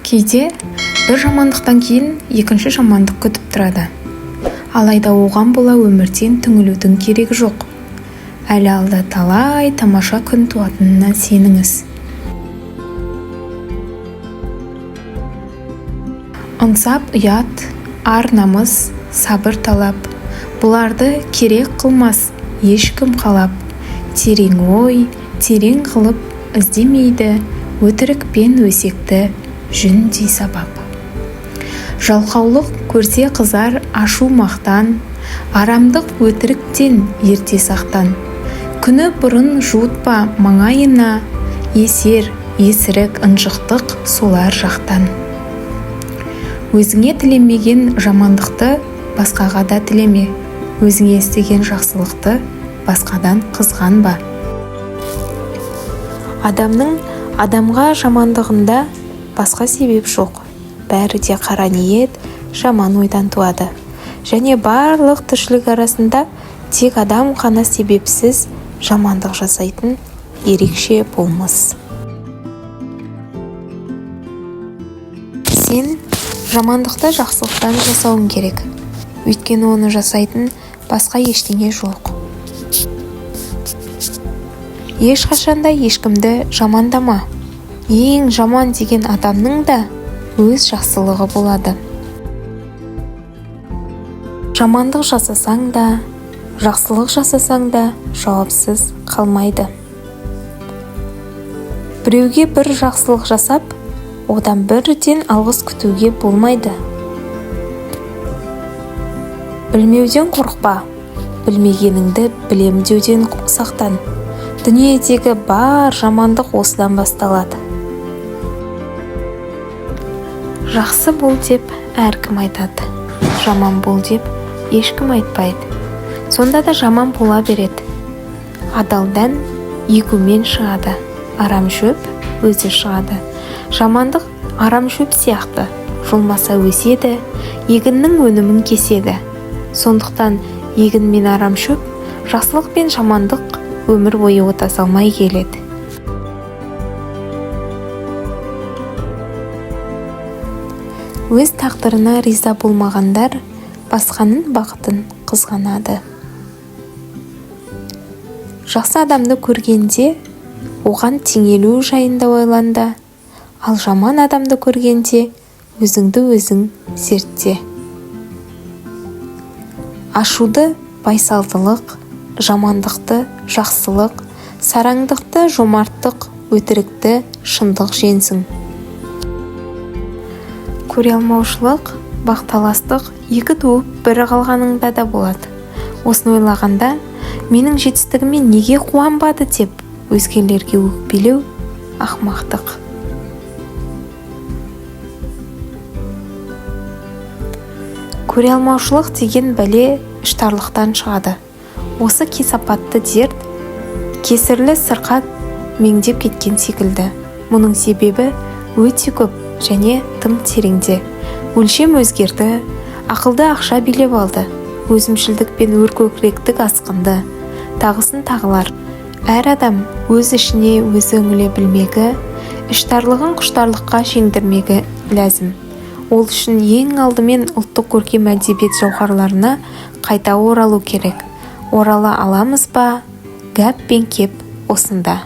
Кейде бір жамандықтан кейін екінші жамандық күтіп тұрады. Алайда оған бола өмірден түңілудің керегі жоқ. Әлі алда талай тамаша күн туатынына сеніңіз. Ынсап ұят, ар-намыс, сабыр талап, бұларды керек қылмас ешкім қалап. Терең ой, терең қылып іздемейді, өтірік пен өсекті жүндей сабап. Жалқаулық көрсе қызар ашу мақтан, арамдық өтіріктен ерте сақтан. Күні бұрын жуытпа маңайына, есер, есірік, ынжықтық солар жақтан. Өзіңе тілемеген жамандықты басқаға да тілеме, өзіңе істеген жақсылықты басқадан қызғанба. Адамның адамға жамандығында басқа себеп жоқ. Бәрі де қара ниет, жаман ойдан туады. Және барлық тіршілік арасында тек адам ғана себепсіз жамандық жасайтын ерекше болмыс. Сен жамандықты жақсылықтан жасауың керек. Өйткені оны жасайтын басқа ештеңе жоқ. Ешқашан да ешкімді жамандама. Ең жаман деген адамның да өз жақсылығы болады. Жамандық жасасаң да, жақсылық жасасаң да жауапсыз қалмайды. Біреуге бір жақсылық жасап, одан бірден алғыс күтуге болмайды. Білмеуден қорықпа, білмегеніңді білем деуден сақтан. Дүниедегі бар жамандық осыдан басталады. Жақсы бол деп әркім айтады, жаман бол деп ешкім айтпайды. Сонда да жаман бола береді. Адал дән егумен шығады, арам шөп өзі шығады. Жамандық арам шөп сияқты, жұлмаса өседі, егіннің өнімін кеседі. Сондықтан егін мен арам шөп, жақсылық пен жамандық өмір бойы отаса алмай келеді. Өз тағдырына риза болмағандар басқаның бақытын қызғанады. Жақсы адамды көргенде оған теңелу жайында ойланда, ал жаман адамды көргенде өзіңді өзің зертте. Ашуды байсалдылық, жамандықты жақсылық, сараңдықты жомарттық, өтірікті шындық жеңсін. Көре алмаушылық, бақталастық екі туып бірі қалғаныңда да болады. Осыны ойлағанда, менің жетістігіме неге қуанбады деп өзгелерге өкпелеу ақымақтық. Көре алмаушылық деген бәле іштарлықтан шығады. Осы кесапатты дерт кесірлі сырқат меңдеп кеткен секілді. Мұның себебі өте көп және тым тереңде. Өлшем өзгерді, ақылды ақша билеп алды, өзімшілдік пен өркөкіректік асқынды, тағысын тағылар. Әр адам өз ішіне өзі үңіле білмегі, іштарлығын құштарлыққа жеңдірмегі ләзім. Ол үшін ең алдымен ұлттық көркем әдебиет жауһарларына қайта оралу керек. Орала аламыз ба? Гәп пен кеп осында.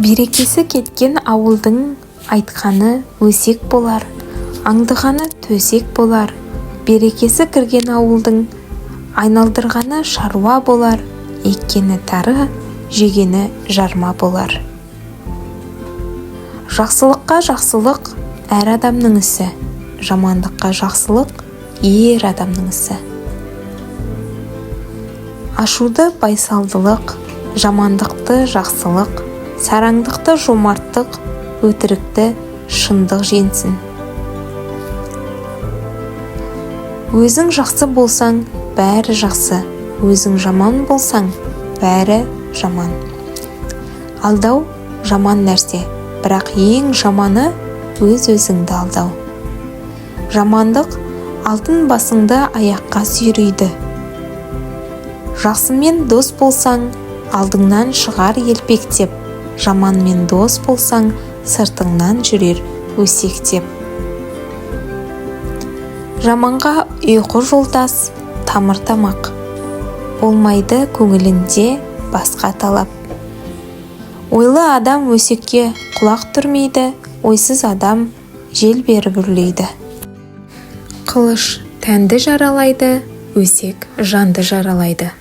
Берекесі кеткен ауылдың айтқаны өсек болар, аңдығаны төсек болар. Берекесі кірген ауылдың айналдырғаны шаруа болар, еккені тары, жегені жарма болар. Жақсылыққа жақсылық әр адамның ісі, жамандыққа жақсылық ер адамның ісі. Ашуды байсалдылық, жамандықты жақсылық, сараңдықты жомарттық, өтірікті шындық жеңсін. Өзің жақсы болсаң, бәрі жақсы, өзің жаман болсаң, бәрі жаман. Алдау жаман нәрсе, бірақ ең жаманы өз-өзіңді алдау. Жамандық алтын басыңды аяққа сүйрейді. Жақсымен дос болсаң, алдыңнан шығар елпектеп, жаманмен дос болсаң, сыртыңнан жүрер өсектеп. Жаманға ұйқы жолдас, тамыр тамақ. Болмайды көңілінде басқа талап. Ойлы адам өсекке құлақ түрмейді, ойсыз адам жел беріп үрлейді. Қылыш тәнді жаралайды, өсек жанды жаралайды.